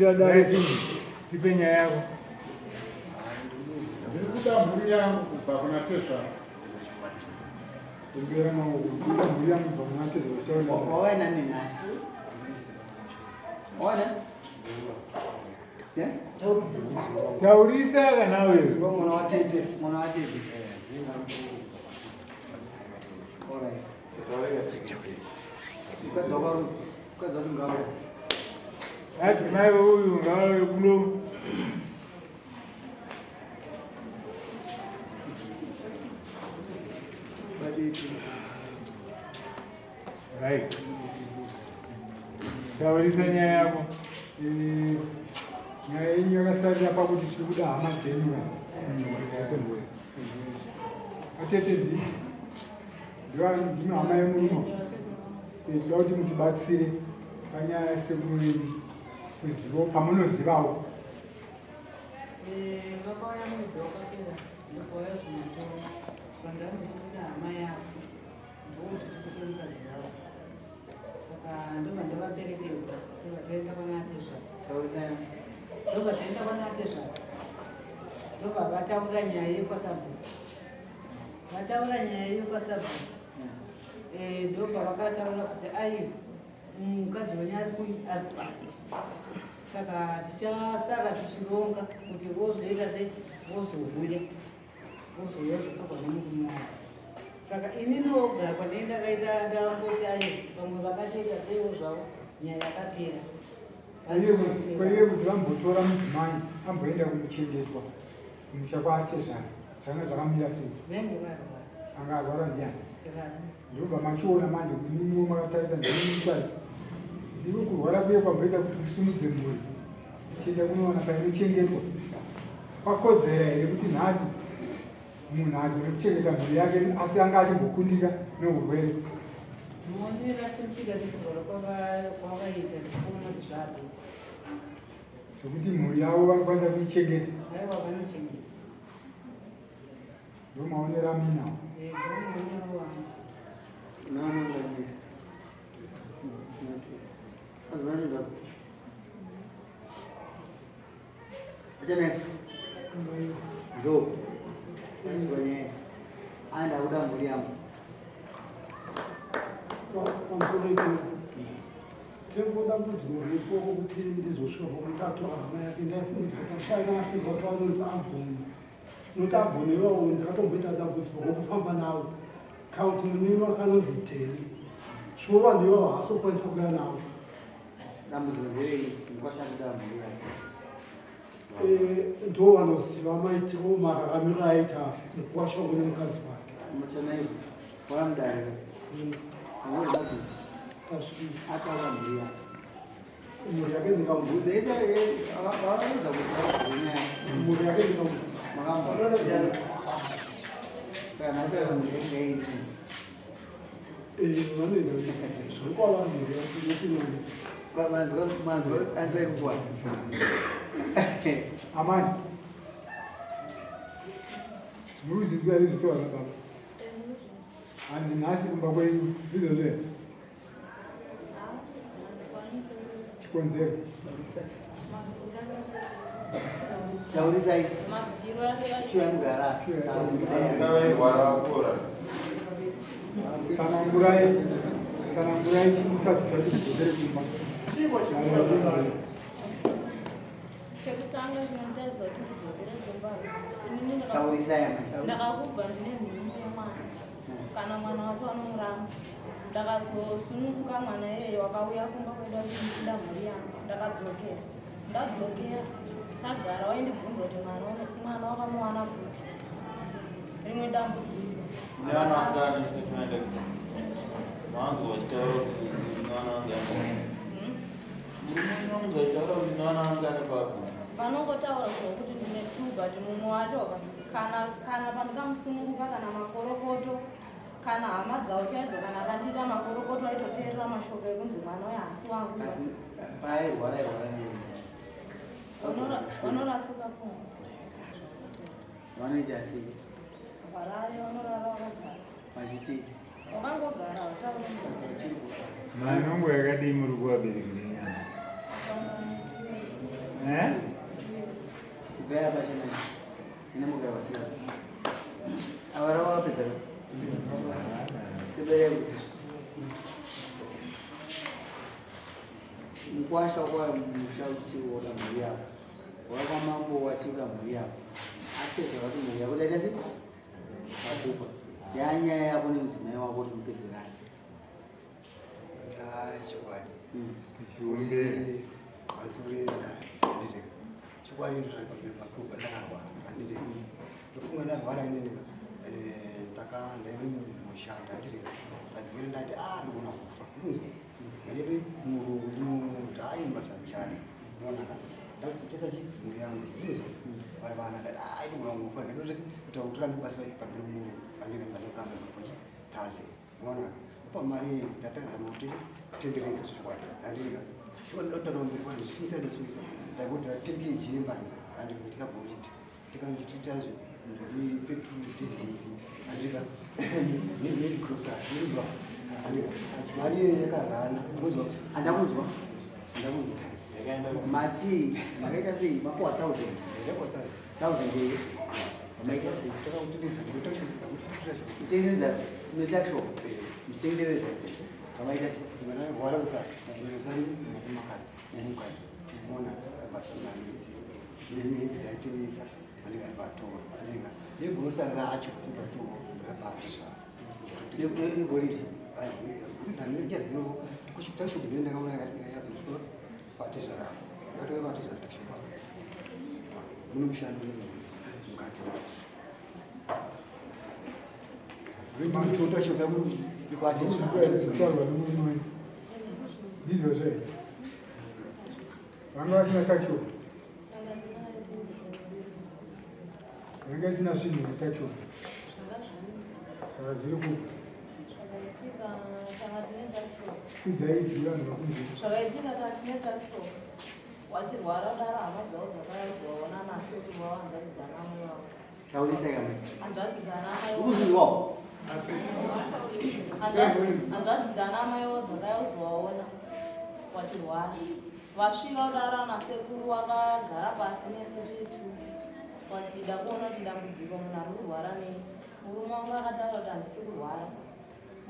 Teerera dare tipe nyaya yako. Ndiri kuda mhuri yangu kubva kuna tezvara. Kumbera maoko. Kuda mhuri yangu kubva kuna tezvara. Wauya nani nhasi? Waona? Yes? Taurisa kana wewe. Mwana watete, mwana watete. All right. Mukadzi wako, mukadzi wako ngauya. Adzimai uyu ngauye kuno. Right. Taurisa nyaya yako. Eh, nyaya yenyu yakasarira pakuti tiri kuda hama dzenyu. Atete ndi ndimi hama yemurume. Eh, tinoda kuti mutibatsire panyaya yasekuru venyu kuzivawo pamunozivawo. Eh, vakauya mwedzi wakapera ndokauya zvinotora vanzi vanozotoda hama yako ndokuti tikupe mukadzi wako saka ndobva ndavaperekedza ndobva taenda kwanatezvara ndobva taenda kwanatezvara ndobva vataura nyaya yekwasabhuku vataura nyaya yekwasabhuku eh, ndobva vakataura kuti aiwa mukadzi wenyu ari ari kubasa saka tichasara tichironga kuti vozoita sei vozouya vozouya vozotorwa nemurume wavo saka ini nogara kwandei ndakaita ndangoti ayo pamwe vakatoita seiwo zvavo nyaya yakapera kwaive kuti vambotora mudzimai amboenda kuchengetwa kumusha kwaatezvara zvanga zvakamira sei venge varwara anga arwara ndiani ndobva machiona manje kuti mimwe makatarisa ndinomutarisa ndiko kurwara kuye kwamboita kuti kusumudze mhuri ichienda kunowana painochengetwa kwakodzera here kuti nhasi munhu agone kuchengeta mhuri yake asi anga achimbokundika neurwere maonero atinoita sekurwara kwavaita tikuona kuti zvabeta zvekuti mhuri yavo vanokwanisa kuichengeta aiwa vanochengeta ndo maonero aminawo eh, ndo maonero wangu Ndakuda mhuri yangu. Tengo dambudziko ripo kuti ndizosvika pakuti atora hama yake ndaifungidzwa kuti ashaina afunga kuti anonzi abhoni nokuti abhoni iwawo ndakatomboita dambudziko rokufamba nawo kana kuti munini wake anonzi Deni zvino vanhu ivavo haasi kukwanisa kuuya navo Dambudziko nderei mukwasha akuda mhuri yake. Eh, ndo vanoziva maitiro mararamiro aita mukwasha wangu nemukadzi wake Muchanai wamudare. Tasvika. Ataura mhuri yake. Mhuri yake ndingamubvunza. Ese vakaedza kuti nyaya. Mhuri yake ndingamubvunza. Makamba. Saka nhasi mhuri yake iri. Eh, vanoenda zviri kwavanhu mhuri yake inoenda. Manzwa manzwa ansai kuwa. Amai. Muri kuzvinzwa here zvitaura baba? Hanzi nhasi kumba kwenyu ndizvozvo here? Chikonzero. Taurisai. Chiuya mugara. Tsanangurai tsanangurai chimutadzisa kuti mudzokere kumba. Chekutanga chinonditaridza kuti ndidzokere kumba. Inini Taurisai amai. ndakakubva ndine nhumbu yemwana. Kana mwana wacho anomuramba. Ndakazosununguka mwana iyeye wakauya kumba kwedu achindida mhuri yangu. Ndakadzokera. Ndadzokera tagara waindibvunza kuti mwana mwana wakamuwana kupi. Rimwe dambudziko. Mwana wangani musati maenda kumba? Manzwa vachitaura kuti mwana wangani. Murume wangu aitaura kuti mwana wangani papo. Vanongotaura kuti ndine two but mumwe wacho kana kana pandikamusununguka kana makorokoto kana hama dzavo chaidzo kana akandiita makorokoto aitoteerera mashoko ekunzi mwana uyo haasi wangu. Asi paairwara airwara nei? Vanorasika pfungwa. Vanoita sei? Varare vanorara vakagara. Vachiti Wakangogara hautauri. Manongo yakadii muri kuvabereki venyama? Eh? Ibvai apa chena. Ine mugara vasina. Ava rava vapedza. Sebereko. Mukwasha kwa musha uchiona mhuri yako. Wakwamambo wachiura mhuri yako. Achezva vati mhuri yako daita sei? Vakupa. Yanyaya yako nemudzimai wako kuti mupedzerane. Chokwadi. Vasurira handiti chokwadi ndozvaipakuba ndakarwara handiti ndofunga ndarwara inini ndaka ndaive munhu mushanda handiti padzimene ndati a ndogona kufa ndikunzwa ndanditi murungu ndinomuti aimba samushanda ndionaka ndakutesa chi mhuri yangu ndikunzwa vari vana ndati a ndogona kungofa ndikatotesi kuti akutorambe basa pamberi murungu handiti ndandorambe kufa chi taze Mwana pa mari ndatanga kuti tenderedza zvokwadi handika shuwa ndotanga mberi kwani zvisimisa ndisuisa ndakuti 10 kg yembanje handika tikagoridhe tikandichiita petrol diesel handika negrocery ndinzwa handika mari iyoyo yakarana unonzwa Andakunzwa. Andakunzwa. Mati makaita sei mapuwa 1000. Ndakapuwa 1000. 1000 here. Makaita sei? Kutendereza netakisho. Kutendereza. Makaita sei? Negrosari racho ndobata zvaro Negoridhe. Mune mushando mukati Kutaurwa nemurume wenyu ndizvozvo here? Vanga vasina takishop, yanga isina zvinhu netakishop, saka zviri kupi? Kwidzai izwi vanhu vakunzwe. Zvakaitika tatine takishop wachirwara kudaro, hama dzavo dzakazoona nasekuru vavo, hanzvadzi dzanamai vavo. Taurisa kamwe. Hanzvadzi dzanamai. Ukuzvinzwawo. Hanzvadzi dzanamai vavo dzakazovaona wachirwara. Vasvika kudaro, nasekuru vakagara pasi nesu tiri two, vachida kuona kuti dambudziko munhu ari kurwara nei. Murume wangu akataura kuti handisi kurwara,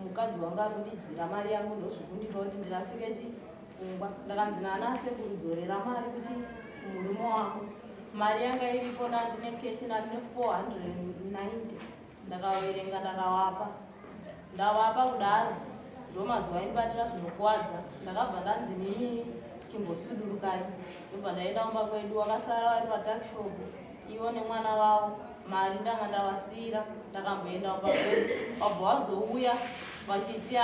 mukadzi wangu ari kundidyira mari yangu, ndozvikundipa kuti ndirasike chipfungwa. Ndakanzi nana sekuru, dzorera mari kuchi kumurume wako. Mari yanga iripo, ndandine cash, ndandine 490. Ndakaverenga, ndakawapa. Ndavapa kudaro, ndo mazuva aindibatira zvinokuwadza. Ndakabva ndanzi, mimi chimbosudurukai. Ndobva ndaenda kumba kwedu. Wakasara vari patakishop ivo nemwana wavo. Mari ndanga ndavasiyira. Ndakamboenda kumba kwedu, wabva wazouya vachiti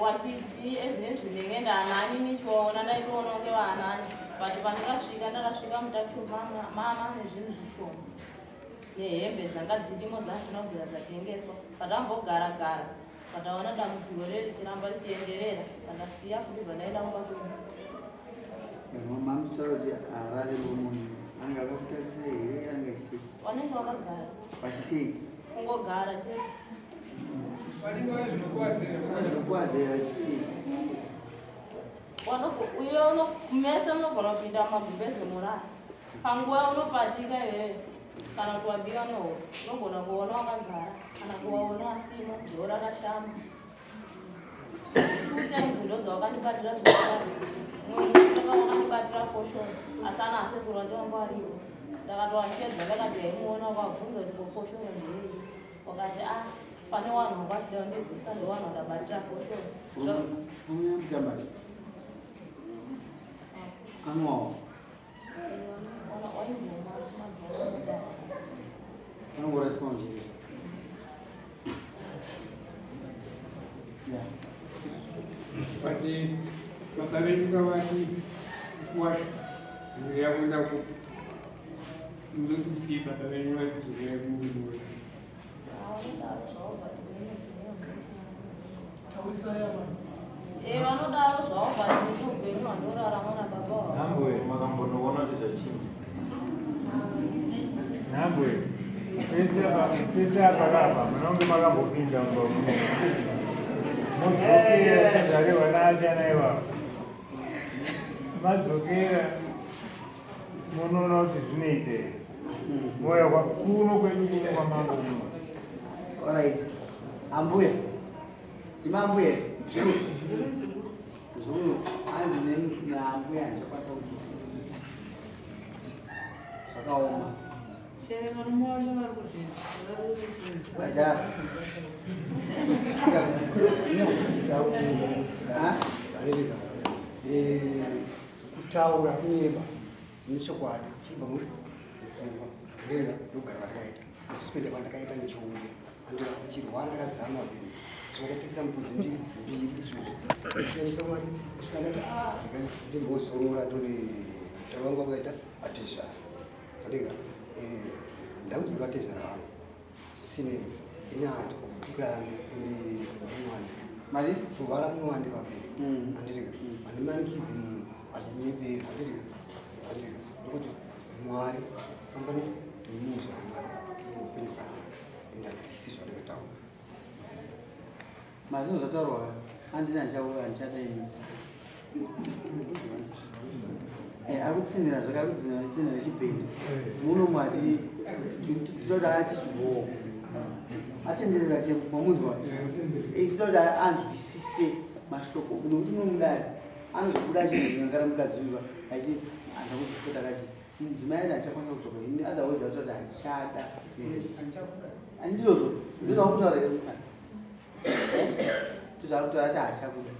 wachiti ezvinezvi ndenge ndaanani nichiwaona. Ndaitoona kunge vaanani, but pandikasvika, ndakasvika mutakishop mama nezvinhu zvishoma nehembe dzanga dzirimo dzasina kubvira dzatengeswa. Patambogara gara, pataona dambudziko reri richiramba richienderera, pandasiya futi, bva ndaenda kumba kwedu. Mamutaura kuti harare mumunhu anga akakutarisa here, anga achitei? Vanenge vakagara. Vachitei? Kungogara chete. Vanenge vane zvinokuwadzira. Zvinokuwadzira vachitei? Uye mese munogona kupinda mumagumbeze murara panguva unopatika iwewe, kana kuti wabiwa nehope, unogona kuona wakagara kana kuwaona asimo, dhoo rakashama. Two times ndo dzawakandibatira zvakare. Mumwe wakandibatira foshoro, asi ana asekuru vacho vanga varipo. Ndakatoashedza, ndakati yaimuona, wakabvunza kuti ko foshoro ndeyei, wakati a pane vanhu vanga vachida kundigwisa, ndo vanhu vandabatira foshoro. Mutambari anwawo? Waimboma asi mazuva anongorasika njiri. Yeah. But baba venyu kavati kuwasha mhuri yavo ndakupa, munoti kuti baba venyu vari kuzouya kumurume? Vanodaro zvavo, but inini Taurisai amai. Vanodaro zvavo, but ini upenyu hwandorarama nababa vavo. Nhambwe makambonoona kuti zvachinja? Nhambwe pese apa, pese apa kapa munonge makambopinda mumba muno, modzokera sezvarehwa naachana ivavo, madzokera. Munoona kuti zvinoita here? Mouya kuno kwedu kuno kwamambo kuno. Alright. Ambuya. Tima ambuya. Zulu. Zulu. Anzi naambuya handichakwanisa kudzoka. Zvakaoma. Chere varume vacho vari kuzvinzwa. Kutaura kunyeba nechokwadi chibva mupfungwa ndega ndogara kwandakaita ndichiswedera kwandakaita ndichiuya andira ndichirwara ndakazama vabereki zvakatengesa mbudzi mbiri mbiri izvozvo kusvika mwari kusvika ndati ah ndimbozorora ndoni mutaro wangu wakaita atezvara andika eh, ndakudzorora atezvara vangu zvisinei ini handi kurambi ende kunowanikwa mari kurwara kunowanikwa vabereki handitika handimanikidzi munhu achinyebera handitika handitika nokuti mwari famba nemunhu zvakanaka upenyu hwakanaka ende handisi zvandakataura Mazino zvataurwa hanzi handichauya handichada ini. Eh, ari kutsinhira zvake ari kutsinhira tsinhira rechibhendi muno mwati tinoda ati chiboo atenderera tembo mamunzwa eh, tinoda anzwisise mashoko nokuti unomudari anozobuda achinzonyangara mukadzi uyu achi andakudzisa takati mudzimai ati handichakwanisa kudzoka ini otherwise atoti handichada handizvozvo ndozvakutaura here musana ndozvakutaura ati handichakuda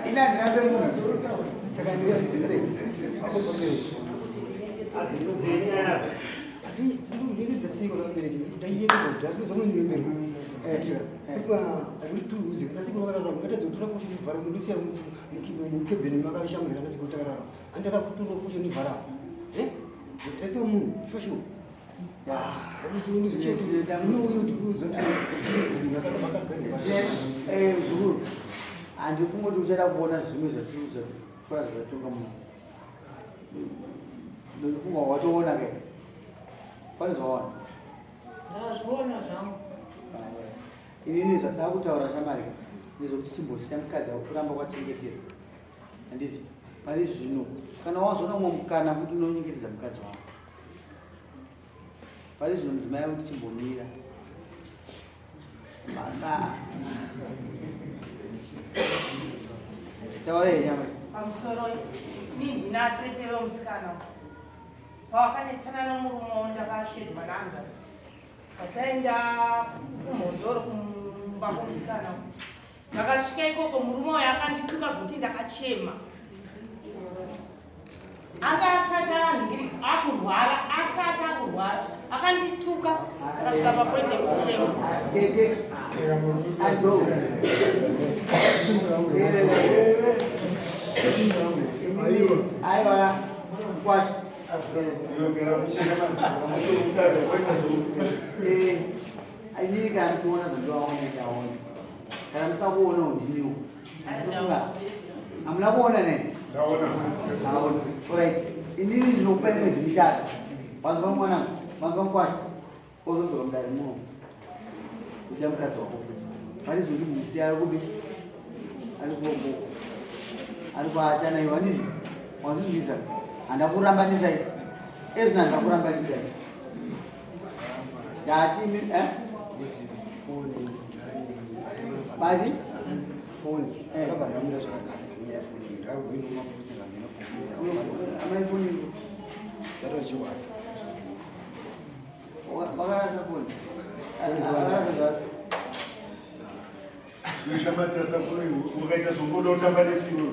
ina handirambe munhu saka mukebheni makashamwira ndasikutakarara andakakutura fucho ndivhara ndaitwa munhu shosho zukuru handikungoti uchada kuona zvimwe zvatikora zvatonga muno ndofunga watoona ke pane zvawaona ndazviona zvangu Inini zvandava kutaura shamwari ndezvekuti chimbosiya mukadzi ako kuramba kwachengetera handiti pari zvino kana wazoona mumwe mukana futi unonyengetedza mukadzi wako pari zvino mudzimai kuti chimbomira baba taura yenyama pamusoro ini ndina tete vemusikana pawakanetsana nomurume ndakashedzwa nahanzvadzi Pataenda kumhondoro kumba kwomusikana ndakasvika ikoko murume uyo akandituka zvokuti ndakachema anga asati anhingiri akurwara asati akurwara akandituka akasvika papoindi yekuchema tete adzo aiwa kwasha Inini kana ndichiona zvandiwaona ndaona. Kana musakuonawo ndiniwo. Hamuna kuona ne? Ndaona. Ndaona. Alright. Inini ndinokupa mwedzi mitatu. Wanzwa mwanangu, wanzwa mukwasha. Ozodzoka mudare muno. Kuita mukadzi wako futi. Pari zoti musiya ari kupi? Ari kuomboko. Ari kwaachana iwe handiti? Wazvinzwisa? Handakurambanisai. Ezvino handakurambanisai. Ndati imi eh? Bati? Foni. Akabva ndamira zvakanaka nenyaya yefoni. Ndakagwinuma kuti vangena kufoni. Amai foni. Ndatochiwana. Wakarasa foni. Wakarasa zvapi? Wakaita zvongoda kutamba nechiro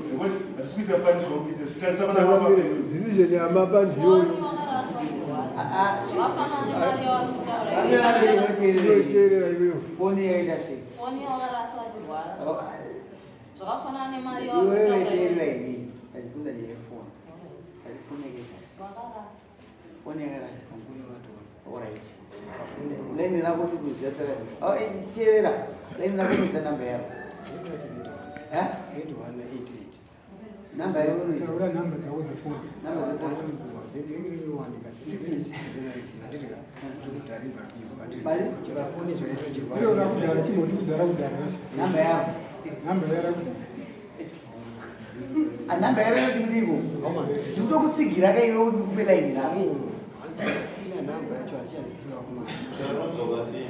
hatisi kuita fani zvakuita zvitarisa vana vapa decision yamapa ndiyoyo inoteerera iwewe Foni yaita sei? Foni yawakarasa vachirwara. Zvakafanana nemari Iwewe yawakarasa. teerera inini. Ndachibvunza nyaya yefoni. Ndati foni yakaita sei? Wakarasa. Foni yakarasika. Alright. Line rako tikuziva tara. Oh, eh, teerera. Line rako kuziva namba yako. Eh? 7188. Namba yako unoiziva? Taura namba dzako dzefoni. Namba dzefoni. Iro rakudhara chimbotiudza rakudhara racho. Namba yako. Namba yarakudhara. Anhamba yavo inoti kudiko? Ndikutokutsigira ka iwe kuti ndikupe laini rako. Handisina nhamba yacho handichaziva kumana. Unodzoka sei?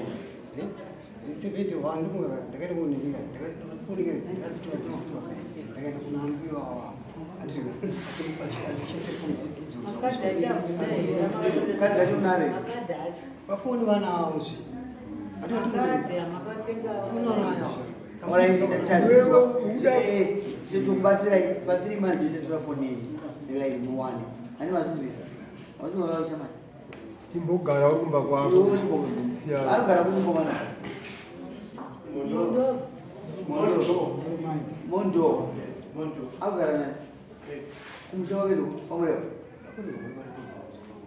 71 ndofunga ndakaenda kuningira ndakafunika ndakazitova dzitova ndakaenda kuna ambuya wawa Kadhi racho unaro? Vafoni vanawo zve. Foni vanayo. Tikubatsirai pa 3 months itetora foni yenyu nelaini muwane. Ani mazvinzwisa? Mazvinzwa shamani? Chimbogara uri kumba kwako musiyana. Anogara kumbomana. Mondo. Mondo. Mondo. Anogara nani? Kumusha wavedu kwaMurewa.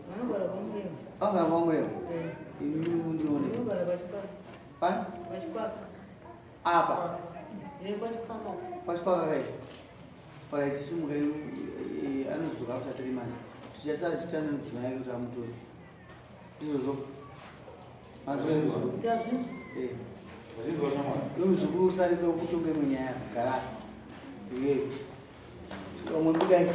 Vanogara kwaMurewa. Anogara kwaMurewa. Ini mundione. Vanogara pachikwaka. Pani? Pachikwaka. Apa. Eh, pachikwaka. Pachikwaka kai. Para chisumuka anozoka after 3 months. Tichasara tichitana mudzimai yake kuti amutore. Ndizvozvo. Mazvinzwa. Tazvinzwa. Eh. Iwe muzukuru usarida kutonga imwe nyaya gara. Iwe. Vamwe budai.